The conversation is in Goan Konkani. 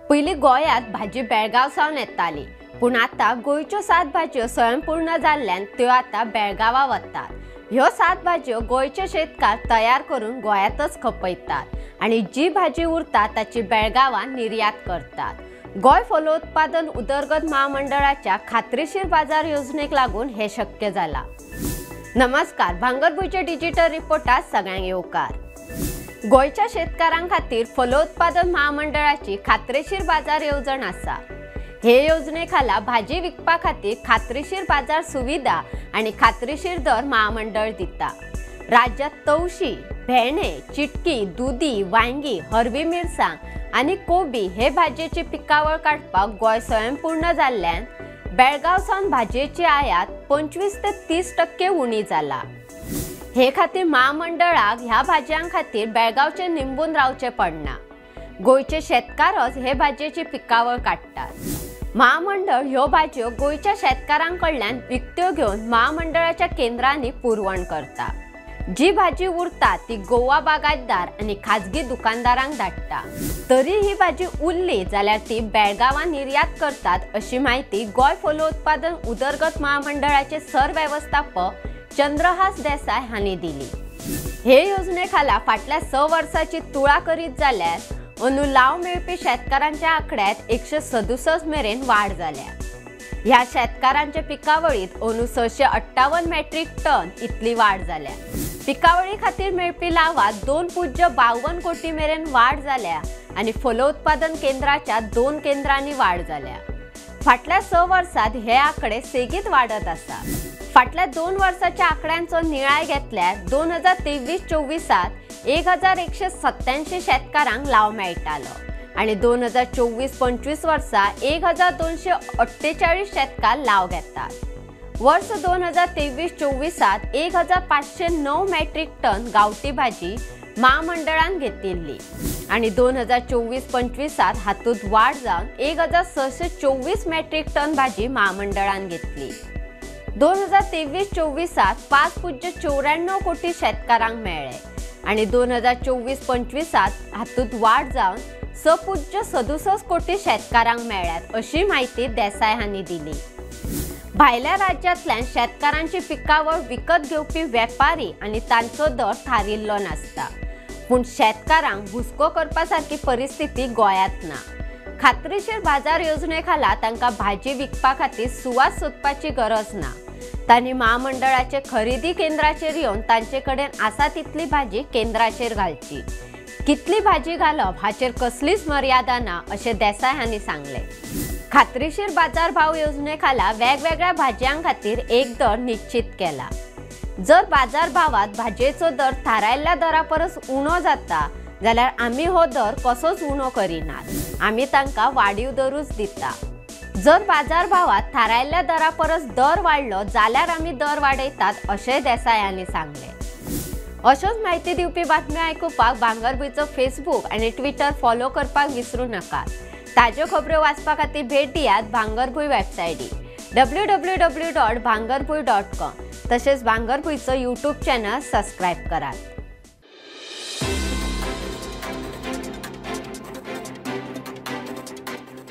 पयलीं गोंयांत भाजी बेळगांव सावन येताली, पूण आतां गोंयच्यो 7 भाजयो स्वयंपूर्ण जाल्ल्यान त्यो आतां बेळगांवा वतात. ह्यो 7 भाजयो गोंयचे शेतकार तयार करून गोंयांतच खपयतात आनी जी भाजी उरता ताची बेळगांवां निर्यात करतात. गोंय फलोत्पादन उदरगत महामंडळाच्या खात्रीशीर बाजार योजनेक लागून हे शक्य जाला. नमस्कार, भांगरभूंयच्या डिजिटल रिपोर्टात सगळ्यांक येवकार. गोंयच्या शेतकारां खातीर फलोत्पादन महामंडळाची खात्रीशीर बाजार येवजण आसा. हे योजने खाला भाजी विकपा खातीर खात्रीशीर बाजार सुविधा आनी खात्रीशीर दर महामंडळ दिता. राज्यात तवशी, भेंडे, चिटकी, दुदी, वांगी, हरवी मिरसांग आनी कोबी हे भाजयेची पिकावळ काडपाक गोंय स्वयंपूर्ण जाल्ल्यान बेळगांव सावन भाजयेची आयात 25 ते 30% उणी जाला. हे खातीर महामंडळाक ह्या भाजयां खातीर बेळगांवचे निंबून रावचें पडना. गोंयचे शेतकारच हे भाजयेची पिकावळ काडटात. महामंडळ ह्यो भाजयो गोंयच्या शेतकारां कडल्यान विकत्यो घेवन महामंडळाच्या केंद्रांनी पुरवण करता. जी भाजी उरता ती गोवा बागायतदार आनी खाजगी दुकानदारांक धाडटा. तरी ही भाजी उरली जाल्यार ती बेळगांवां निर्यात करतात अशी म्हायती गोंय फलोत्पादन उदरगत महामंडळाचे सरवेवस्थापक चंद्रहास देसाय हांणी दिली. हे योजने खाला फाटल्या 6 वर्सांची तुळा करीत जाल्यार अंदू लाव मेळपी शेतकारांच्या आंकड्यात 167 मेरेन वाड जाल्या. ह्या शेतकारांच्या पिकावळीत अंदू 658 मेट्रीक टन इतली वाड जाल्या. पिकावळी खातीर मेळपी लावात 2.52 कोटी मेरेन वाड जाल्या आनी फलोत्पादन केंद्राच्या 2 केंद्रांनी वाड जाल्या. फाटल्या 6 वर्सांत हे आंकडे सेगीत वाडत आसा. फाटल्या 2 वर्साच्या आंकड्यांचो नियाळ घेतल्यार 2023-24 1187 शेतकारांक लाव मेळटालो आनी 2024-25 वर्सा 1248 शेतकार लाव घेतात. वर्स 2023-24 1509 मेट्रीक टन गांवठी भाजी महामंडळान घेतिल्ली आनी 2024-25 हातूंत वाड जावन 1624 मेट्रीक टन भाजी महामंडळान घेतली. 2023-24 5.94 कोटी शेतकारांक मेळ्ळे आनी 2024-25 हातूंत वाड जावन 6.67 कोटी शेतकारांक मेळ्ळ्यात अशी म्हायती देसाय हांणी दिली. भायल्या राज्यांतल्यान शेतकारांची पिकावळ विकत घेवपी वेपारी आनी तांचो दर थारिल्लो नासता, पूण शेतकारांक हुस्को करपा सारकी परिस्थिती गोंयांत ना. खात्रीशीर बाजार योजने खाला तांकां भाजी विकपा खातीर सुवात सोदपाची गरज ना. तांणी महामंडळाचे खरेदी केंद्राचेर येवन तांचे कडेन आसा तितली भाजी केंद्राचेर घालची. कितली भाजी घालप हाचेर कसलीच मर्यादा ना अशें देसाय हांणी सांगलें. खात्रीशीर बाजार भाव योजने खाला वेगवेगळ्या भाजयां खातीर एक दर निश्चित केला. जर बाजार भावात भाजयेचो दर थारायल्ल्या दरा परस उणो जाता जाल्यार आमी हो दर कसोच उणो करिनात, आमी तांकां वाडीव दरूच दिता. जर बाजार भावात थारायल्ल्या दरा परस दर वाडलो जाल्यार आमी दर वाडयतात अशें देसाय हांणी सांगलें. अश्योच म्हायती दिवपी बातम्यो आयकुपाक भांगरभूंयचो फेसबूक आनी ट्विटर फॉलो करपाक विसरूं नाकात. ताज्यो खबऱ्यो वाचपा खातीर भेट दियात भांगरभूंय वेबसायटी www.bhangarbhuy.com तशेंच भांगरभूंयचो यूट्यूब चॅनल सबस्क्रायब करात.